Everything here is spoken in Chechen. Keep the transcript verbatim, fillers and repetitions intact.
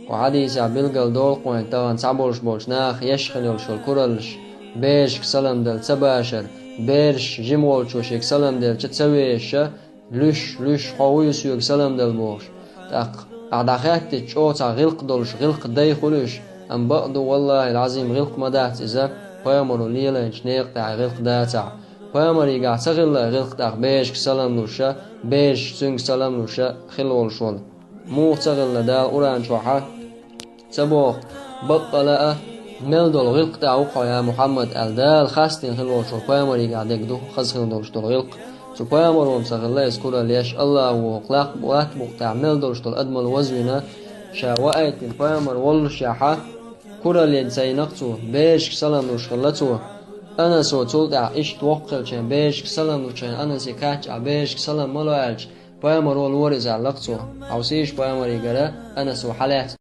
Кху хьадисехь билгал долу кхуьнан тахана цхьаболуш болчу наха еш хила йолуш йолу кураллаш, берашка салам дала ца башар, бераш жима волчо шега салам делча ца вешаша, луьш, луьш, хьо вуй соьга салам дала бохуш. ТӀаккха ахь дӀахаьттича чӀогӀа цхьа гӀиллакх долуш, гӀиллакх дай хуьлу уьш, амма бакъ ду, валлахӀи лазим, гӀиллакх ма дац иза, пайхамаро лелайначу некъа тӀехь гӀиллакх дацахь. Пайхамаригахь ца хилла гӀиллакх тӀаккха берашка салам луша, бераш цуьнга салам луша хила волуш волу. Муха ца хилла Дала Къуръан чохьа ца боху, баккъала а, мел долу гӀиллакх тӀехь ву хьо, я Мухьаммад, аьлла Дала хастийна хила волчу пайхамаригахь дерг ду хаза хила долуш долу гӀиллакх. Цу пайхамаро ца хилла иза куралла еш, Аллахо лакх латта букъ тӀехь мел долуш долу адамал вазвина, ша ваийтина пайхамар воллушехьа, куралла ца йина-кх цо, берашка салам луш хилла цо. Анасо цул тӀаьхьа иштта воккха хилча, берашка салам лучу хенахь Анасе кхаьчча, берашка салам ма ло аьлча, пайхамаро лора иза аьлла-кх цо. Хьовсийша, пайхамаригара Анасо хьалаьцна